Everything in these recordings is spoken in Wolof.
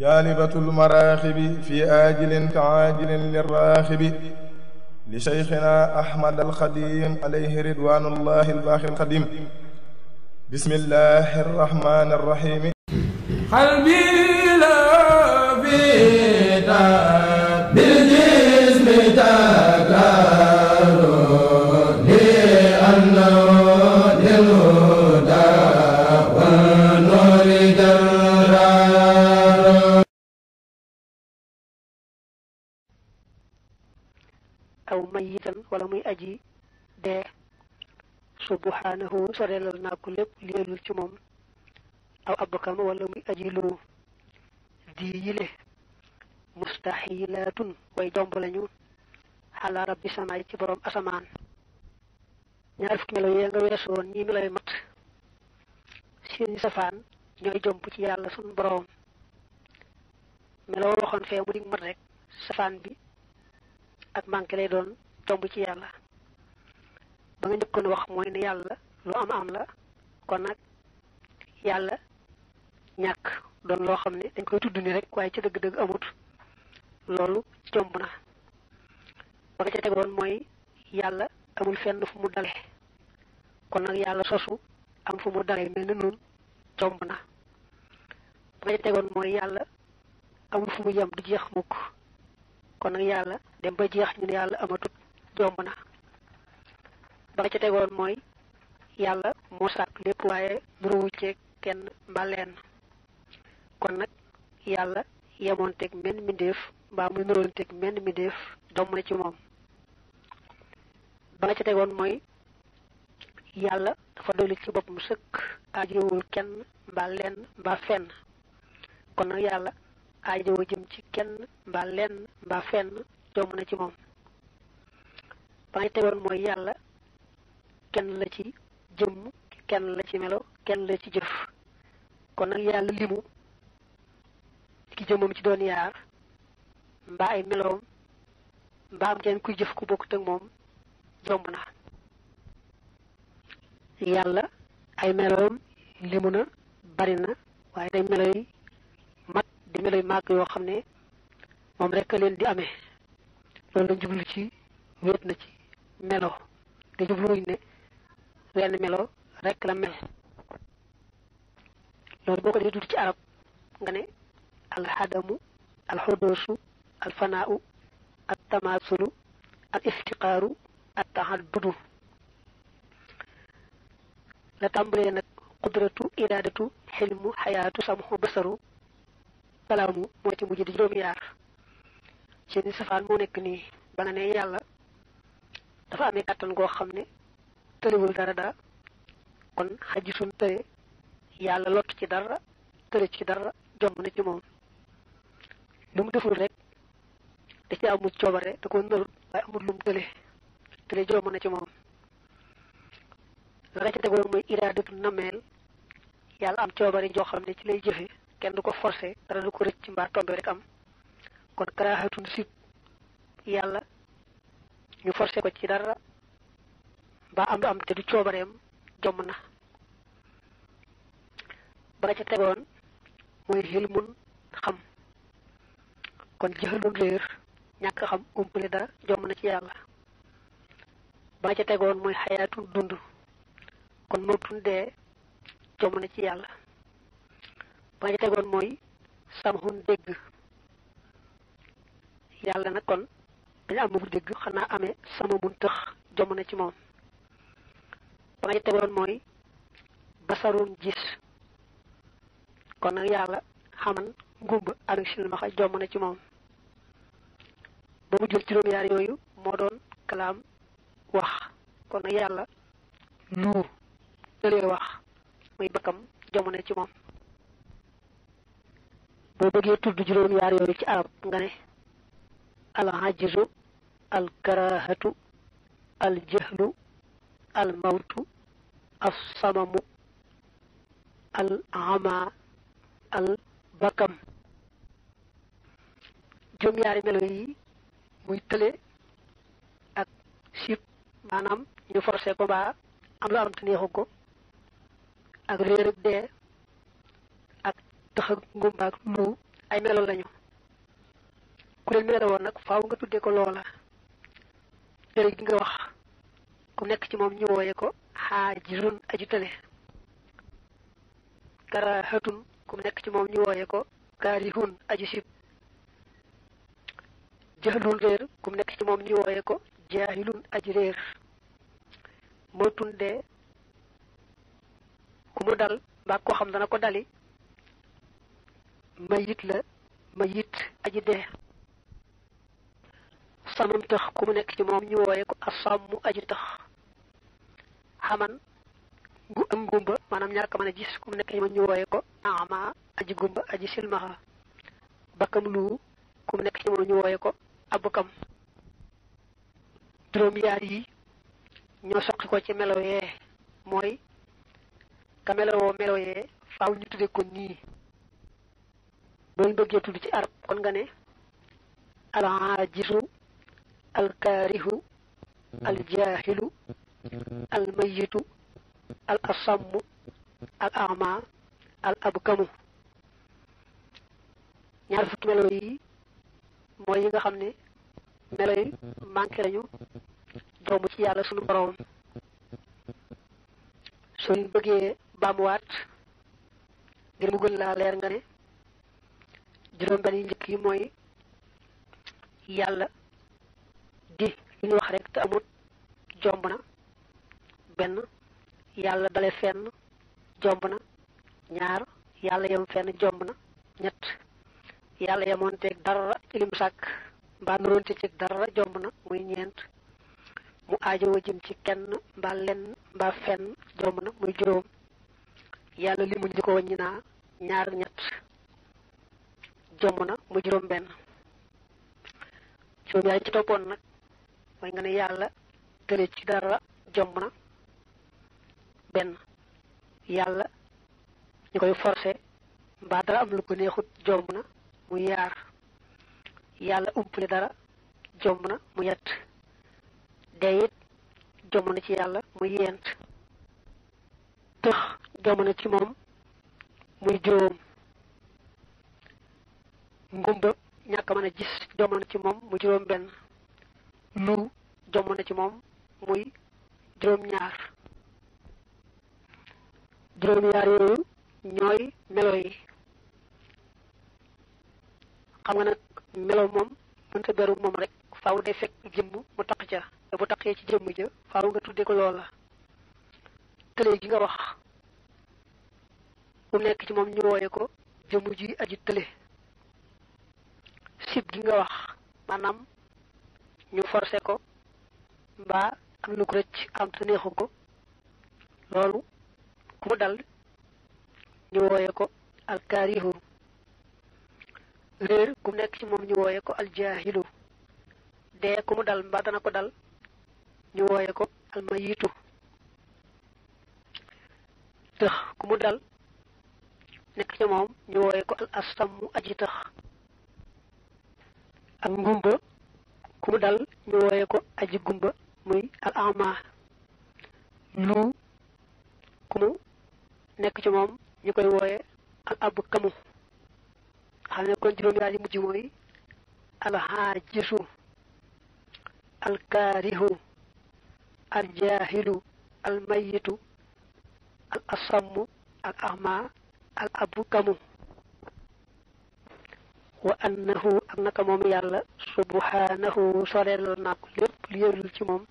جالبة المراخب في آجل كعاجل للراخب لشيخنا أحمد الخديم عليه رضوان الله الباقي القديم. بسم الله الرحمن الرحيم. قلبي لا فيتا بالجسم تكرر لأنه للهدى والنور جرار. aw mayitan wala muy aji dee subhanahu sorelal naa ko lépp leelul ci moom aw abkam wala muy aji lu di yile mustahilatun way jomb lañu xala rabbi samaay ci borom asamaan. ñaar fukki melo yee nga weesoon ñi mi lay mat seeni safaan ñooy jomb ci yàlla sunu borom. meloo waxoon fee mu dig mat rek safaan bi ak manqué lay doon tomb ci yàlla. ba nga njëkkoon wax mooy ne yàlla lu am la kon nag yàlla ñàkk doon loo xam ne dañ koy tudd ni rek waaye ci dëgg-dëgg amut loolu jomb na. ba nga ca tegoon mooy yàlla amul fenn fu mu dale kon nag yàlla sosu am fu mu dale mel ni nun jomb na. ba nga ca tegoon mooy yàlla amul fu mu yem du jeex mukk kon nag yàlla dem ba jeex ñu ne yàlla amatut jomb na. ba nga ca tegoon mooy yàlla moo sàkk lépp waaye nuróowu ceeg kenn mbaa lenn kon nag yàlla yemoonteeg menn mbindéef mbaa muy nuróonteeg menn mbindéef jomb na ci moom. ba nga ca tegoon mooy yàlla dafa dolli ci boppam sëkk aajowul kenn mbaa lenn mbaa fenn kon nag yàlla aajowoo jëm ci kenn mbaa lenn mbaa fenn jomb na ci moom. ba nga tegoon mooy yàlla kenn la ci jëmm kenn la ci melo kenn la ci jëf kon nag yàlla limu ki jëmmam ci doon yaar mbaa ay meloom mbaa am kenn kuy jëf ku bokkut ak moom jomb na. yàlla ay meloom limu na bari na waaye day melo yi mat di melo yu màgg yoo xam ne moom rek a leen di amee loolu la jublu ci wéet na ci melo te jubluwuñ ne wenn melo rek la mel. loolu boo ko dee tudd ci arab nga ne alxadamu alxudoosu alfanaau altamasulu al iftiqaaru al tahaddudu. la tàmbalee nag qudratu iraadatu xilmu xayaatu samxu basaru kalaamu moo ci mujj di juróom yaar seeni safaan moo nekk nii. ba nga ne yàlla dafa amee kàttan goo xam ne tëriwul dara kon xaji suñ tëre yàlla lott ci dara tëre ci dara jomb na ci moom. lu mu deful rek da ci amul coobare da ko narut waaye amul lu mu tële jomb na ci moom. la nga ca tegoon mooy iraadatu nameel yàlla am coobare joo xam ne ci lay jëfe kenn du ko forcé dara du ko rëcc mbaa tombe rek am kon karaaxatun sib yàlla ñu forcé ko ci dara mbaa am lu am te du coobareem jomb na. ba nga ca tegoon mooy xilmun xam kon jëxaloon réer ñàkk xam umpale dara jomb na ci yàlla. ba nga ca tegoon mooy xayaatun dund kon mootun dee jomb na ci yàlla. ba nga ca tegoon mooy samxun dégg yàlla nag kon dañu am bu dégg xanaa amee sama mun tëx jomb na ci moom. ba nga ca tegoon mooy basarun gis kon nag yàlla xaman ngumba ak silmaxa jomb na ci moom. ba mu jël juróom yaar yooyu moo doon kalaam wax kon nag yàlla lu tëlee wax muy bakkam jomb na ci moom. boo bëggee tudd juróom yaar yooyu ci arab nga ne al ajizu al karahatu al jahlu al mawtu al samamu al ama al bakam. juróom yaari melo yi muy tële ak sib maanaam ñu forcé ko mbaa am lu am te neexu ko ak réer ak dee ak tax ak ngumbaak lu ay melo lañu ku leen melo woon nag faaw nga tuddee ko loola tële gi nga wax ku nekk ci moom ñu wooye ko xaajirun aju tële karahatun ku nekk ci moom ñu wooye ko kaarihun aju sib jahlun réer ku nekk ci moom ñu wooye ko jaahilun aju réer mootun dee ku mu dal mbaa koo xam dana ko dali mayit la mayit aji dee samam tax ku mu nekk ci moom ñu wooye ko asàmmu aji tax xaman gu am gumba maanaam ñàkk mën a gis ku mu nekk ci moom ñu wooye ko ama aji gumba aji silmaxa bakkam lu ku mu nekk ci moom ñu wooye ko abukam juróom yaar yi ñoo soqi ko ci melo yee mooy ka melowoo melo yee faaw ñu tudde ko nii doon bëggee tudd ci arab kon nga ne al-aajizu al-kaarihu al-jaahilu al-mayyitu al-asammu al-a'ma al-abkamu ñaar fukki melo yi mooy yi nga xam ne melo yi manqué lañu doomu ci yàlla sunu borom soo leen bëggee baamuwaat ngir mu gën laa leer nga ne juróom benn yi njëkk yi mooy yàlla di li ñu wax rek te amut jomb na benn yàlla dale fenn jomb na ñaar yàlla yem fenn jomb na ñett yàlla yemoon teeg dara ci lim sàkk mbaa nuroonte ci dara jomb na muy ñeent mu aajowoo jëm ci kenn mbaa lenn mbaa fenn jomb na muy juróom yàlla li mu ñu ko wàññi naa ñaar ñett jomb na muy juróom benn juróom yaay ci toppoon nag mooy nga ne yàlla tële ci dara jomb na benn yàlla ñu koy forcé mbaa dara am lu ko neexut jomb na muy yaar yàlla umpale dara jomb na mu yett dee it jomb na ci yàlla muy yent tëx jomb na ci moom muy juróom ngumba ñàkk mën a gis jomb na ci moom muy juróom benn lu jomb na ci moom muy juróom ñaar juróom ñaar yooyu ñooy melo yi xam nga nag melo moom mënta beru moom rek faaw day fekk jëmm mu taq ca te bu taqee ci jëmm ja faaw nga tuddee ko loola tële gi nga wax bu nekk ci moom ñu wooye ko jëmm ji aji tële sib gi nga wax maanaam ñu forcé ko mbaa am lu ko rëcc am te neexu ko loolu ku mu dal ñu wooye ko alkaarihu réer ku mu nekk ci moom ñu wooye ko aljaahilu dee ku mu dal mbaa dana ko dal ñu wooye ko almayitu tëx ku mu dal nekk ci moom ñu wooye ko al asammu aji tëx ak ngumba ku mu dal ñu wooye ko aji gumba muy al ama lu ku mu nekk ci moom ñu koy wooye al abu kamu xam ne kon juróom yaar yi mujj mooy al haajisu al kaarihu al jaahilu al mayitu al asammu al ahma al abu kamu wa annahu ak naka moom yàlla subhanahu soreelal naa ko lépp lu yërul ci moom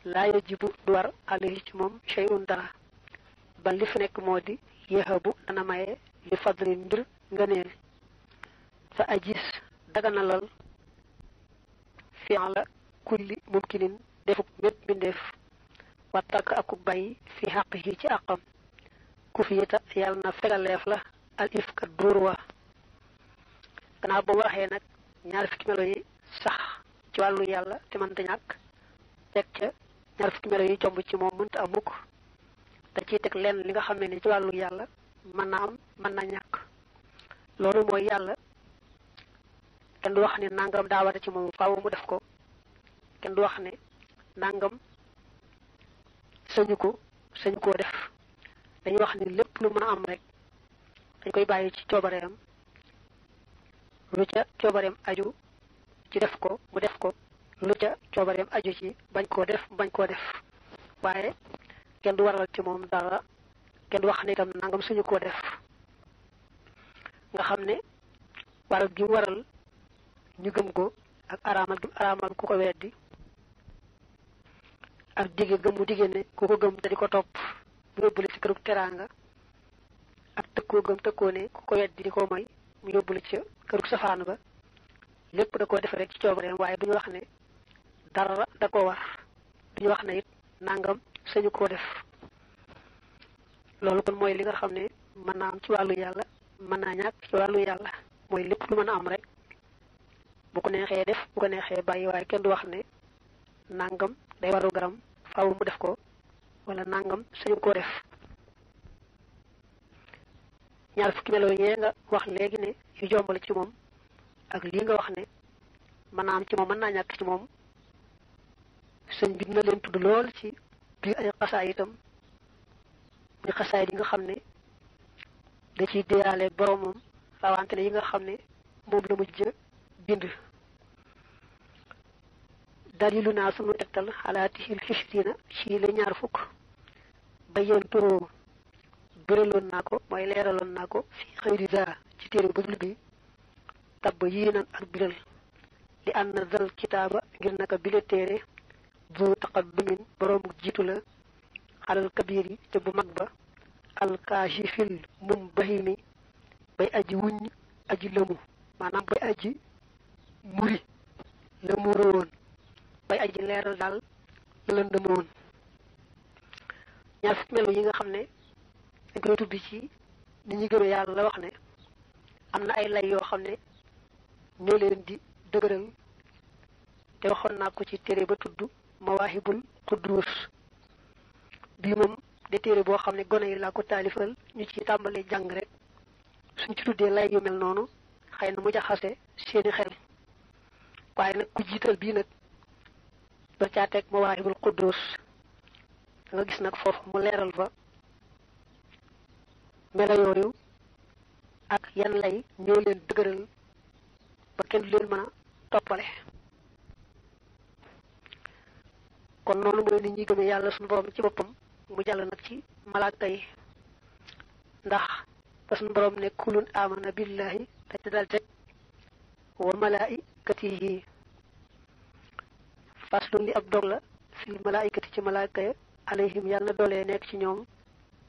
laa yajibu du war alayhi ci moom shay'un dara ba li fi nekk moo di yahabu dana maye li fadlin mbir nga neel fa ajis daganalal fi'la kulli mumkinin defuk mépp mbindeef wa tark akuk bàyyi fi xaqihi ci àqam ku fi yita yàlla na fegaleef la al ifka dóor wa gannaaw ba waxee nag ñaar fukki melo yi sax ci wàllu yàlla te mënta ñàkk teg ca ñaar fukki melo yi jomb ci moom mënta am mukk da ciy teg lenn li nga xam ne ci wàllu yàlla mën na am mën na ñàkk loolu mooy yàlla kenn du wax ne nangam daa war ci moom faaw mu def ko kenn du wax ne nangam sañu koo def dañuy wax ne lépp lu mën a am rek dañ koy bàyyi ci coobareem lu ca coobareem aju ci def ko mu def ko lu ca coobareem aju ci bañ koo def waaye kenn du waral ci moom dara kenn du wax ne itam nangam suñu koo def nga xam ne waral gi waral ñu gëm ko ak araamal ku ko weddi ak digge gëm mu digge ne ku ko gëm te di ko topp mu yóbbule ci kërug teraanga ak tëkkoo gëm tëkkoo ne ku ko weddi di ko moy mu yóbbule ci kërug safaan ba lépp da koo def rek ci coobareem waaye duñu wax ne dara da koo war duñu wax ne it nangam sañu koo def loolu kon mooy li nga xam ne mën naa am ci wàllu yàlla mën naa ñàkk ci wàllu yàlla mooy lépp lu mën a am rek bu ko neexee def bu ko neexee bàyyi waaye kenn du wax ne nangam day waru garam faaw mu def ko wala nangam sañu koo def ñaar fukki melo yee nga wax léegi ne yu jombale ci moom ak lii nga wax ne mën naa am ci moom mën naa ñàkk ci moom sëñ bi dina leen tudd lool ci biir ay xasaay itam muy xasaay yi nga xam ne da ciy déyaale boromam rawante ne yi nga xam ne moom la mujj bind dalilu naa sunu tegtal xalaatihil xisriina ci la ñaar fukk bayyanturoo biraloon naa ko mooy leeraloon naa ko fi xëyri daa ci téere bu dul bi tabb yii nan ak biral li ànd na dal kitaaba ngir naka bile téere bu taqaddumin boroomu jiitu la xalal kabiir yi te bu mag ba alkaashifil mum bahimi bay aji wuñ aji lëmu maanaam bay aji muri la murowoon bay aji leeral daal la lëndëmoon ñaar fukki melo yi nga xam ne dañ koy tudd ci ni ñu gëmee yàlla la wax ne am na ay lay yoo xam ne ñoo leen di dëgëral te waxoon naa ko ci téere ba tudd mawaahibul quddus bii moom de téere boo xam ne gone yi laa ko taalifal ñu ci tàmbalee jàng rek suñ ci tuddee lay yu mel noonu xëy na mu jaxase seeni xel waaye nag ku jiital bii nag ba caa teg mawaahibul quddus da nga gis nag foofu mu leeral fa melo yooyu ak yan lay ñoo leen dëgëral ba kenn du leen mën a toppale kon noonu mooy nit ñi gëmee yàlla suñu borom ci boppam mu jàll nag ci malaaka yi ndax ba suñu borom ne kulun amana billahi te dal teg wa malaikatihi faslun li ab dog la fil malaikati ci malaaka ya alayhim yàlla na doolee nekk ci ñoom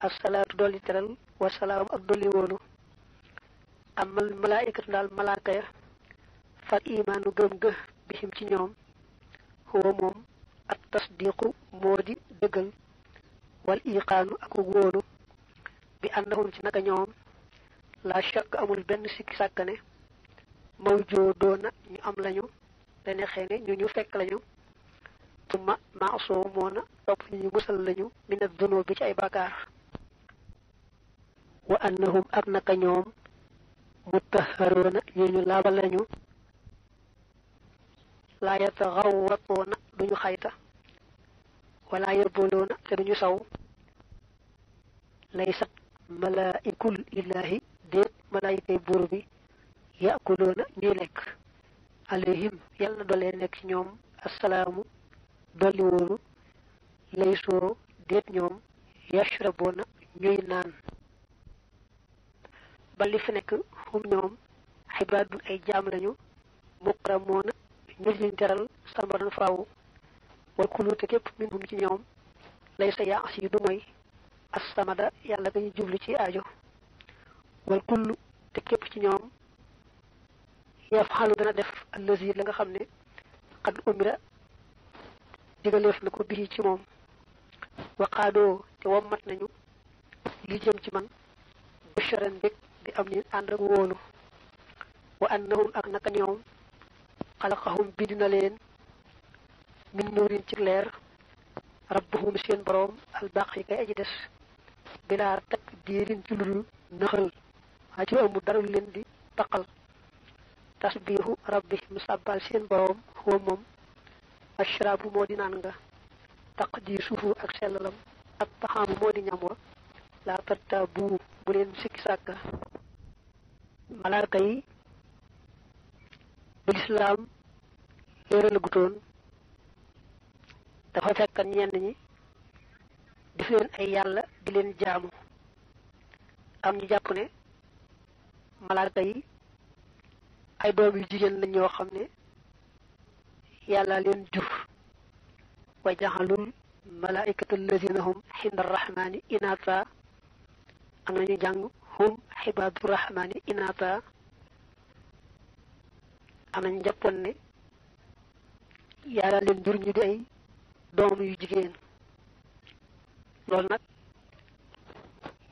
assalaatu dolli teral wasalaam ak dolli wóolu amal malaikatu daal malaaka ya fal imaanu gëm gë bihim ci ñoom huwa moom at tasdiqu moo di dëggal wal iqaanu ak wóolu bi annahum ci naka ñoom la shakk amul benn sikki sàkkane mawjoodoona ñu am lañu te neexee ne ñu fekk lañu tumma maasoo moona topp ñu musal lañu min ad-dunub bi ci ay bàkkaar wa annahum ak naka ñoom mutahharoona ñu laabal lañu laa yataxawwatoona duñu xayta wala yarboloona te duñu saw laysat malaa'ikul illaahi déet malaayikay buur bi yaakuloona ñuy lekk alayhim yàlla na dolee nekk ci ñoom assalaamu dolli wóoru laysoo déet ñoom yashraboona ñuy naan balli fi nekk hum ñoom xibaadun ay jaam lañu mukramoona ñu leen teral sarmadan faaw wal kullu te képp min hum ci ñoom lay sa yaa si du mooy assamada yàlla nga ñu jublu ci aajo wal kullu te képp ci ñoom yafxalu dana def allazi la nga xam ne xad umira digaleef na ko bii ci moom waqaadoo te wommat nañu li jëm ci man busharan bég bi am ni ànd ak wóolu wa annahum ak naka ñoom xalaqahum bind na leen min nuurin ci leer rabbuhum seen boroom albaq yi kay aji des bilaa tak diirin ci ludul nëxal waa ci amul dara lu leen di taqal tasbihu rabbihim sàbbal seen boroom huwa moom ashraabu moo di naan nga taqdiisuhu ak sellalam ak taxaamu moo di ñam wa laa tattaabu bu leen sikki sàkka malaaka yi bu lislaam léeral gutoon dafa fekkan ñenn ñi def leen ay yàlla di leen jaamu am ñu jàpp ne malaaka yi ay doom yu jigéen lañ ñoo xam ne yàlla leen jur wa jaxalul malaikatu allazina hum xinda arrahmani inata am nañu jàng hum xibaadu rahmani inata am nañu jàppoon ne yàlla leen jur ñu di ay doom yu jigéen loolu nag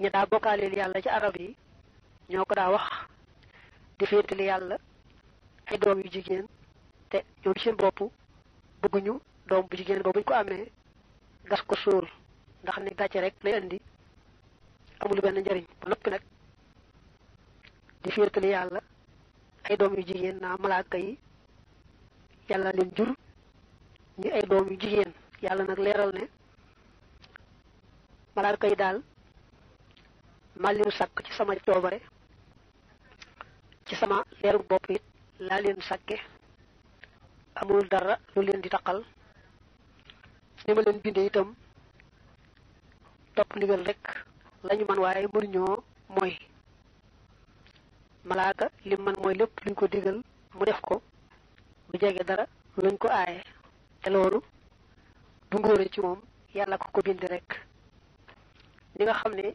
ñi daa bokkaaleel yàlla ci arab yi ñoo ko daa wax di féetali yàlla ay doom yu jigéen te ñoom seen bopp bëgguñu doom bu jigéen ba buñ ko amee gas ko sóol ndax ne gàcce rek lay indi amul benn njariñ ba noppi nag di féetali yàlla ay doom yu jigéen naa malaaka yi yàlla leen jur ñu ay doom yu jigéen yàlla nag leeral ne malaaka yi daal maa leen sàkk ci sama coobare ci sama leeru bopp it laa leen sàkke amul dara lu leen di taqal ni ma leen bindee itam topp ndigal rek lañu man waaye mënuñoo mooy malaaka li man mooy lépp luñ ko digal mu def ko bu jege dara luñ ko aaye te loolu du ngóore ci moom yàlla ko bind rek li nga xam ne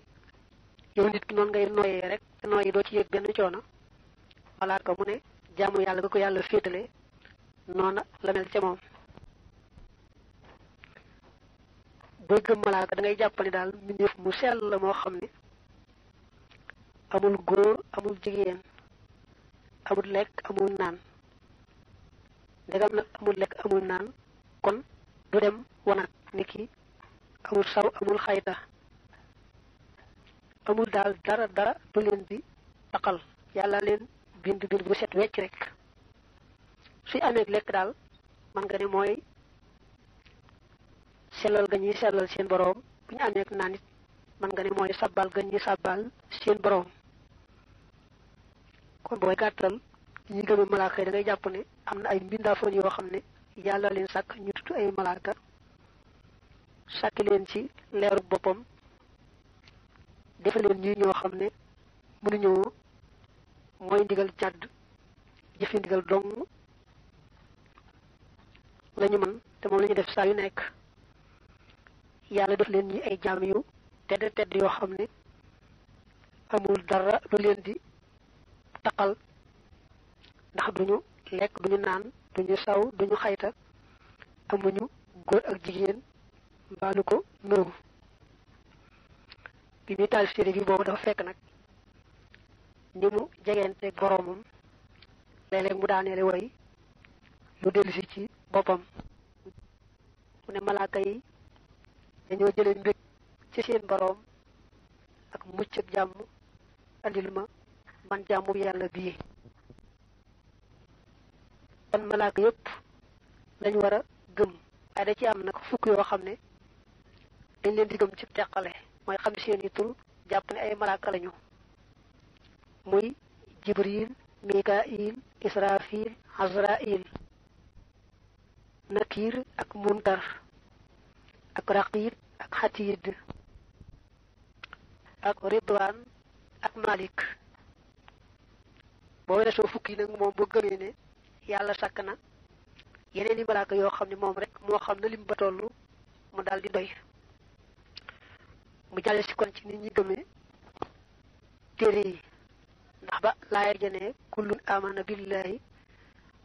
yow nit ki noonu ngay nooyee rek te nooyi doo ci yëg benn coono malaaka mu ne jaamu yàlla ga ko yàlla féetale noona la mel ca moom booy gëm malaaka da ngay jàppale daal mbindeef mu sell la moo xam ne amul góor amul jigéen amul lekk amul naan ndegam nag amul lekk amul naan kon du dem wanag ni ki amul saw amul xayta amul daal dara du leen di taqal yàlla leen bind bu set wecc rek suy amee lekk daal man nga ne mooy sellal ga ñuy sellal seen boroom bu ñu amee naan it man nga ne mooy sabbal ga ñuy sabbal seen boroom kon booy gàttal ñi gëmee malaaka yi da ngay jàpp ne am na ay mbindaafoon yoo xam ne yàlla leen sàkk ñu tudd ay malaaka sàkk leen ci leeru boppam defe leen ñi ñoo xam ne mënuñoo mooy ndigal jàdd jëfi ndigal dong lañu mën te moom la ñu def saa yu nekk yàlla def leen ñi ay jaam yu tedd yoo xam ne amul dara lu leen di taqal ndax duñu lekk duñu naan duñu saw duñu xayta amuñu góor ak jigéen mbaalu ko nuru bi muy taalif téere bi boobu dafa fekk nag ni mu jegeente boroomam léeg-léeg mu daaneele woy lu dellusi ci boppam mu ne malaaka yi dañoo jëlee mbég ci seen boroom ak mucc ak jàmm andil ma man jàmmu yàlla bii kon malaaka yépp lañu war a gëm waaye da ci am nag fukk yoo xam ne dañ leen di gëm ci teqale mooy xam seen i tur jàpp ne ay malaaka lañu muy jibril mikail israfil azrail nakir ak munkar ak raqib ak xatiid ak ridwan ak malik boo weesoo fukki nag moom boo gëmee ne yàlla sàkk na yeneen i malaaka yoo xam ne moom rek moo xam na lim ba tollu mu daal di doy mu jàlle si kon ci nit ñi gëmee téere yi ndax ba laaya jane kullun amana billahi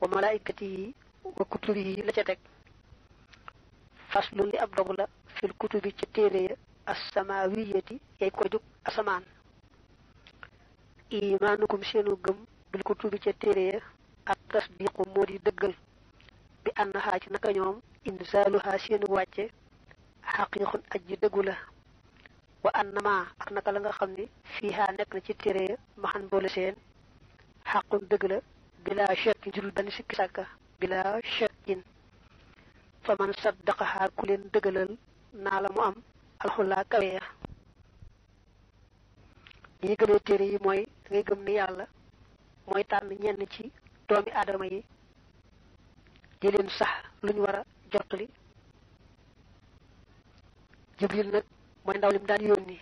wa malaikatihi wa kutubihi la ca teg faslu li ab dog la fil kutubi ca téere ya assamawiyati yay ko jug asamaan imaanukum seenu gëm bil kutubi ca téere ya ak tasdiqu moo di dëggal bi annahaa ci naka ñoom insaaluhaa seenu wàcce xaqiiqun aji dëggu la wa annama ak naka la nga xam ne fiihaa nekk na ci téere ya maxan boole seen xaqun dëgg la bila shakkin jurul benn sikki sàkka bila shakkin fa man saddaqahaa ku leen dëggalal naa la mu am alxulaa kawe ya li ñu gëmee téere yi mooy da ngay gëm ni yàlla mooy tànn ñenn ci doomi aadama yi di leen sax lu ñu war a jottali. Jibril nag mooy ndaw lim daan yónni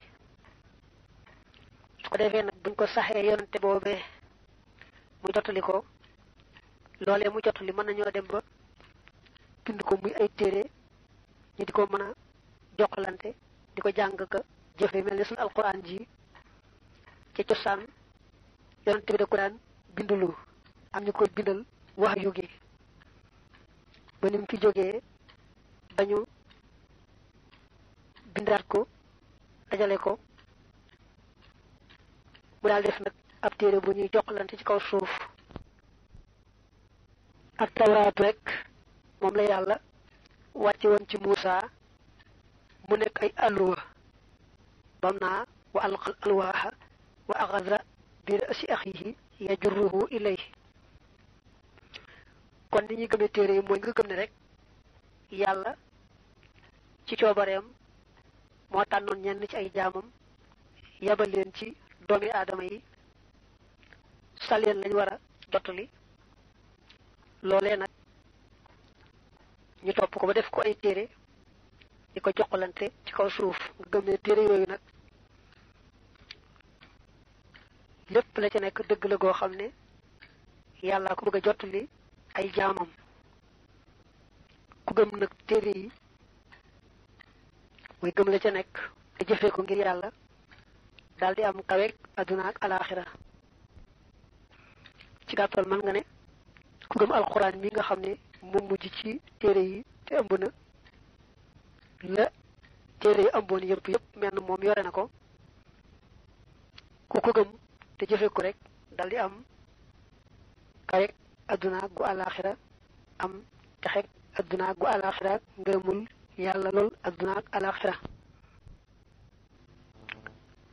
su ko defee nag buñ ko saxee yonante boobee mu jottali ko loolee mu jottali mën nañoo dem ba bind ko muy ay téere ñu di ko mën a jokkalante di ko jàng ka jëfe mel ni suñu alquran ji ca cosaan yonante bi da ko daan bindulu am ñu koy bindal wax yu gi ba ni mu fi jógee dañu bindaat ko dajale ko mu daal def nag ab téere bu ñuy jokkalante ci kaw suuf. ak tawraat rek moom la yàlla wàcce woon ci Muusa mu nekk ay alluwa bam naa wa alqal alwaaha wa axada bi ra'si axihi yajurruhu ilayhi. kon ni ñuy gëmee téere yi mooy nga gëm ne rek yàlla ci coobareem moo tànnoon ñenn ci ay jaamam yabal leen ci doomi aadama yi saleen lañ war a jottali loolee nag ñu topp ko ba def ko ay téere di ko jokkalante ci kaw suuf nga gëm ne téere yooyu nag lépp la ca nekk dëgg la goo xam ne yàlla ko bëgg a jottali ay jaamam. ku gëm nag téere yi mooy gëm la ca nekk te jëfee ko ngir yàlla daal di am kaweeg adduna ak alaaxira. ci gàttal mën nga ne ku gëm alxuraan mi nga xam ne mu mujj ci téere yi te ëmb na la téere yi ëmboon yëpp menn moom yore na ko ku ko gëm te jëfee ko rek daal di am kaweeg adduna gu alaaxira am texeeg adduna gu alaaxira ngërëmul yàlla lool adduna ak alaaxira.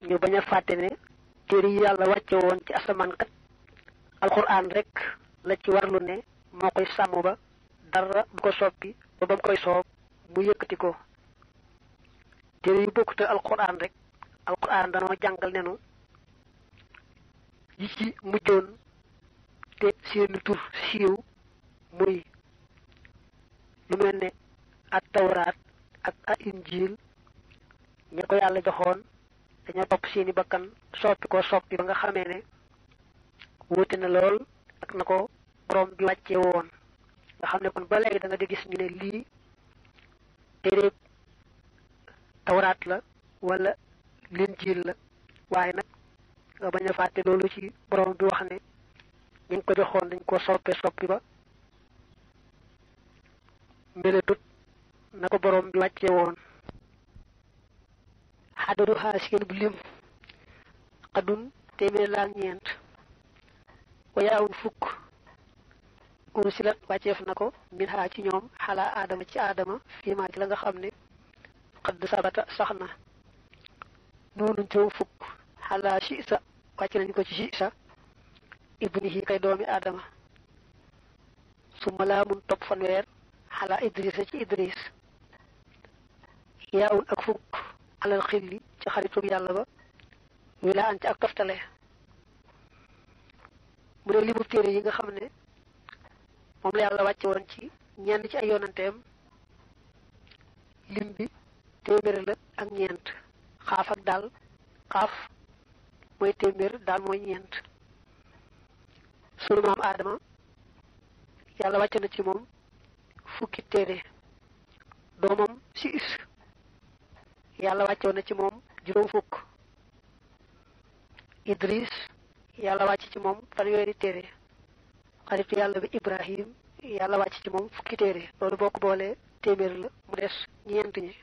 ñu bañ a fàtte ne téere yi yàlla wàcce woon ci asamaan kat alxuraan rek la ci warlu ne moo koy sàmm ba dara du ko soppi ba mu koy soob mu yëkkati ko. téere yu bokkute alxuraan rek alxuraan danoo jàngal nenu yi ci mujjoon te seeni tur siiw muy lu mel ne ak tawraat ak a injiil ña ko yàlla joxoon dañoo topp seeni bakkan soppi ba nga xamee ne wuute na lool ak na ko borom bi wàccee woon nga xam ne kon ba léegi da nga di gis ñu ne lii téere tawraat la wala linjiil la waaye nag nga bañ a fàtte loolu ci borom bi wax ne ñu ko joxoon dañ ko soppi ba meletut na ko borom bi wàccee woon. xadaru xaasien bu lim xadun téeméer laal ñeent wayaawun fukk ursilat wàcceef na ko min xaa ci ñoom xalaa aadama ci aadama fii maa ci la nga xam ne xadd sabata sax na. noonu juróom fukk xalaa Siisa wàcce nañu ko ci Siisa ibnihi kay doomi aadama. summa laamun topp fanweer xalaa Idrisa ci Idris. yaawun ak fukk alal xilli ci xaritub yàlla ba wilaa an ci ak toftale. mu ne limu téere yi nga xam ne moom la yàlla wàcce woon ci ñenn ci ay yonanteem lim bi téeméer la ak ñeent. xaaf ak daal xaaf mooy téeméer daal mooy ñeent. sunu maam Aadama yàlla wàcce na ci moom fukki téere. doomam Siis yàlla wàcce woon na ci moom juróom fukk. Idris yàlla wàcc ci moom fanweeri téere. xaritu yàlla bi Ibrahim yàlla wàcc ci moom fukki téere. loolu boo ko boolee téeméer la mu des ñeent ñi.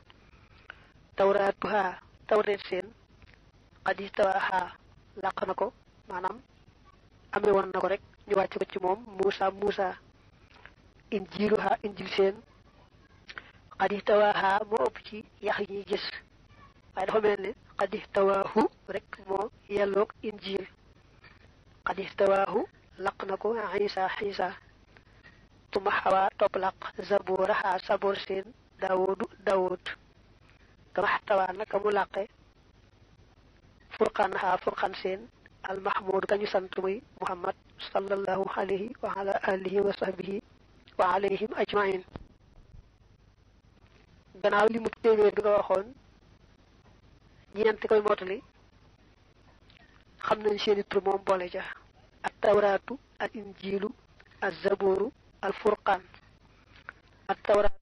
tawraat bu xaa tawreet seen xadis tawa xaa làq na ko maanaam amee woon na ko rek ñu wàcc ko ci moom Muusa. injiilu xaa injil seen xadis tawa xaa moo ëpp ci yax yi ñuy gis waaye dafa mel ne xadis tawaahu rek moo yelloog injiil. xadis tawaahu laq na ko Xiisa tuma xawaa topp laq zaboora xaa saboor seen daawud kama xtawaa naka mu làqe furqaan xaa furqaan seen almahmuud kañu sant muy muhammad sallallahu alayhi wa ala alihi wa sahbihi wa alayhim ajmain. gannaaw li mu téeméer bi nga waxoon ñeent koy mottali xam nañ seeni tur moom boole ca at tawraatu al injiilu al zabooru al furqaan. at tawraat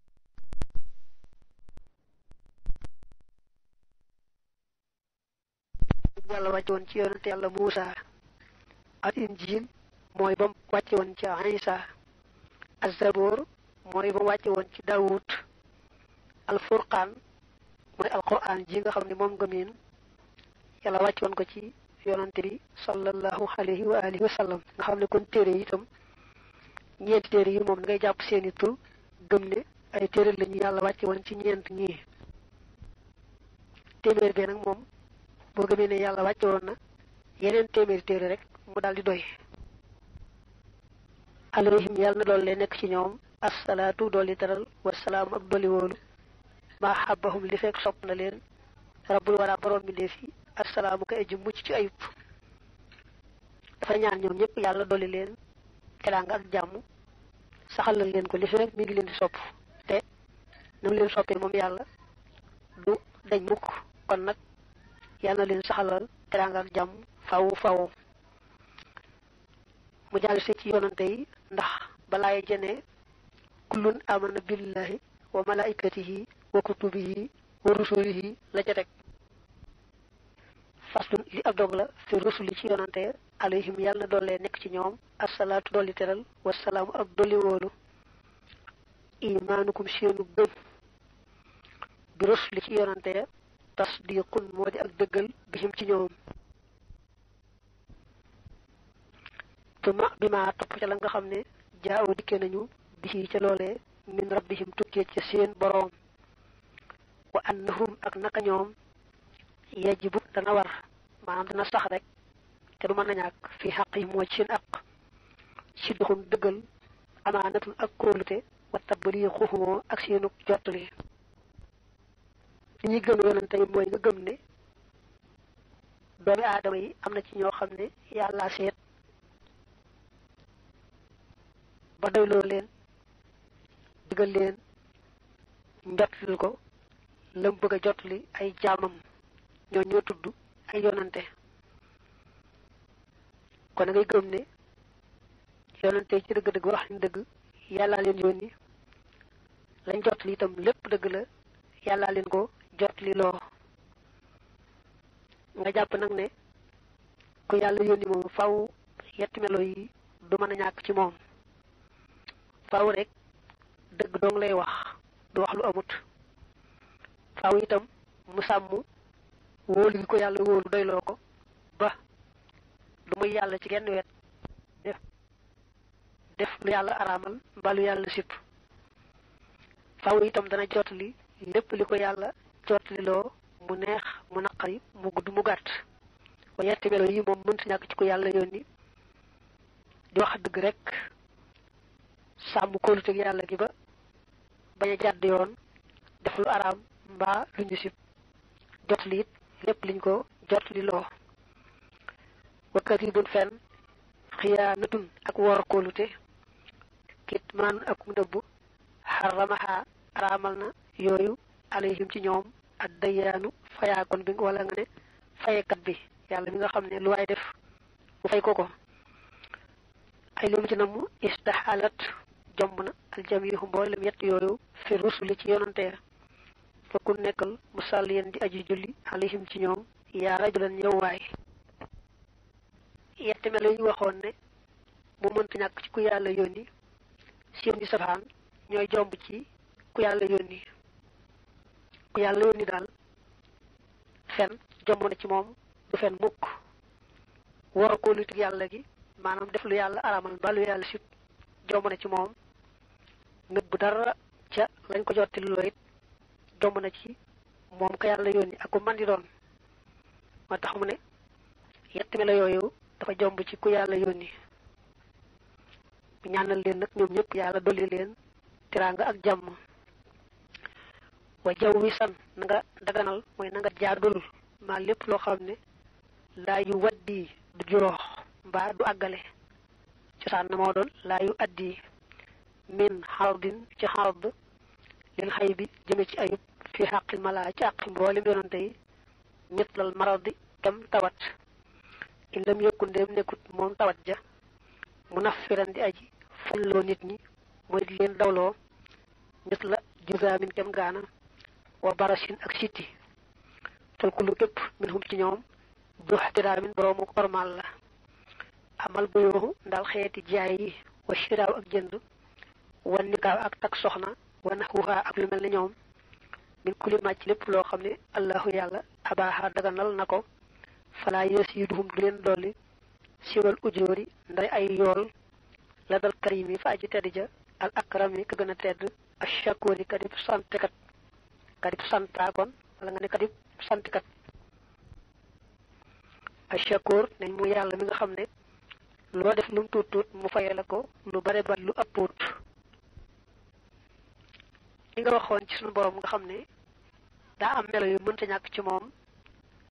yàlla wàcce woon ci yonente yàlla Muusa. al injiil mooy ba mu wàcce woon ci Isa. al zaboor mooy ba mu wàcce woon ci Daawud. al furqaan mooy alquran ji nga xam ne moom nga miin yàlla wàcc woon ko ci yonante bi sallallahu alayhi wa alihi wa sallam. nga xam ne kon téere yi itam ñeenti téere yi moom da ngay jàpp seeni tur gëm ne ay téere la ñu yàlla wàcce woon ci ñeent ñii. téeméer bee nag moom boo gëmee ne yàlla wàcce woon na yeneen téeméeri téere rek mu daal di doy. alayhim yàlla na dool lee nekk ci ñoom assalaatu dooli teral wasalaamu ak dooli wóolu maa xabbahum li fekk sopp na leen rabbul wara borom bi def yi assalaamu ka eji mucc ci ayub. dafa ñaan ñoom ñëpp yàlla dolli leen teraanga ak jàmm saxalal leen ko li fekk mi ngi leen di sopp te nam leen soppee moom yàlla du dañ mukk kon nag yàlla na leen saxalal teraanga ak jàmm faw faw. mu jàll si ci yonante yi ndax balaay jëne kullun amana billahi wa malaikatihi wa kutubihi wa rusulihi la ca teg. faslun li ab dog la fi rusuli ci yonante alayhim yàlla na doole nekk ci ñoom assalaatu dolli teral wasalaamu ak dolli wóolu. imaanukum seenu gëm bi rusuli ci yonante tasdiqun moo di ak dëggal bihim ci ñoom. tuma bi ma topp ca la nga xam ne jaaw dikke nañu bi ca loolee min rabbihim tukkee ca seen boroom. wa annahum ak naka ñoom yajibu dana war maanaam dana sax rek te du mën a ñàkk fii xaq yi moo ci seen aq sidduxum dëggal amaanatul ak kóolute wa tabliixuhu ak seenu jottali. li ñuy gëm yonente yi mooy nga gëm ne doomi aadama yi am na ci ñoo xam ne yàlla seet ba doyloo leen digal leen njottalil ko lam bëgg a jottali ay jaamam ñoo ñoo tudd ay yonante. kon ngay gëm ne yonante ci dëgg-dëgg wax ñu dëgg yàllaa leen yónni lañ jottali itam lépp dëgg la yàllaa leen ko jottali loo. nga jàpp nag ne ku yàlla yónni moom faw yetti melo yi du mën a ñàkk ci moom. faw rek dëgg dong lay wax du wax lu amut. faw itam mu sàmm wóolu gi ko yàlla wóolu doyloo ko ba du muy yàlla ci genn wet def lu yàlla araamal mbaa lu yàlla sipp. faw itam dana jottali lépp li ko yàlla jottali loo mu neex mu naqari mu gudd mu gàtt. wa yetti melo yi moom mënta ñàkk ci ko yàlla yónni di wax dëgg rek sàmm kóoluteg yàlla gi ba bañ a jàdd yoon def lu araam mbaa lu ñu sib jotli it lépp liñ ko jotli loo. wa kadibun fen xiyaanatun ak wor kóolute kitmaanun ak ndëbb xaramaha araamal na yooyu alayhim ci ñoom ak dayaanu fayaakon bi wala nga ne fayekat bi yàlla mi nga xam ne lu waay def mu fay ko ko. ay li mu ci namm istaxalat jomb na aljamihu mboolem yett yooyu fi rusuli ci yonante ya fa ku nekkal musalliyan di aji julli alayhim ci ñoom yaa rajulan yow waay. yett melo yi ñu waxoon ne mu mënta ñàkk ci ku yàlla yónni seen di safaan ñooy jomb ci ku yàlla yónni. ku yàlla yónni daal fen jomb na ci moom du fen mukk. war a kóolutig yàlla gi maanaam def lu yàlla aramal ba lu yàlla sib jomb na ci moom. nëbb dara ca lañ ko jotti loo it jomb na ci moom ka yàlla yónni ak ku man di doon. moo tax mu ne yett melo yooyu dafa jomb ci ku yàlla yónni. bu ñaanal leen nag ñoom ñëpp yàlla dolli leen teraanga ak jàmm. wa jaw wi san na nga daganal mooy na nga jaadul maa lépp loo xam ne laa yu waddi du juroox mbaa du àggale cosaan na moo doon laa yu addi min xardin ci xard lil xay bi jëme ci ayub fi xaqil mala ci àqi mboolem yonante yi mitlal maradi kem tawat in lam yëkku ndéem nekkut moom tawat ja mu naffiran di aji fulloo nit ñi mooy di leen dawloo mitla jusaamin kem gaana wa barasin ak siti fal kullu képp min hum ci ñoom du xtiraamin boroomu ormal la amal bu yooxu ndaal xeeti jaay yi wa shiraaw ak jënd wa nikaaw ak tak soxna wa naxwuhaa ak lu mel ne ñoom min kulli màcc lépp loo xam ne allahu yàlla abaaxa daganal na ko falaa yasiiduhum du leen dolli siwal ujóori nday ay yool la dal karimi fa aji tedd ja al akrami ka gën a tedd ashakuri kadib santkat kadib santaakoon wala nga ne kadib santkat ashakur nañ mu yàlla mi nga xam ne loo def lu mu tuut tuut mu faye la ko lu bare ba lu ëppuut li nga waxoon ci sunu borom nga xam ne daa am melo yu mënta ñàkk ci moom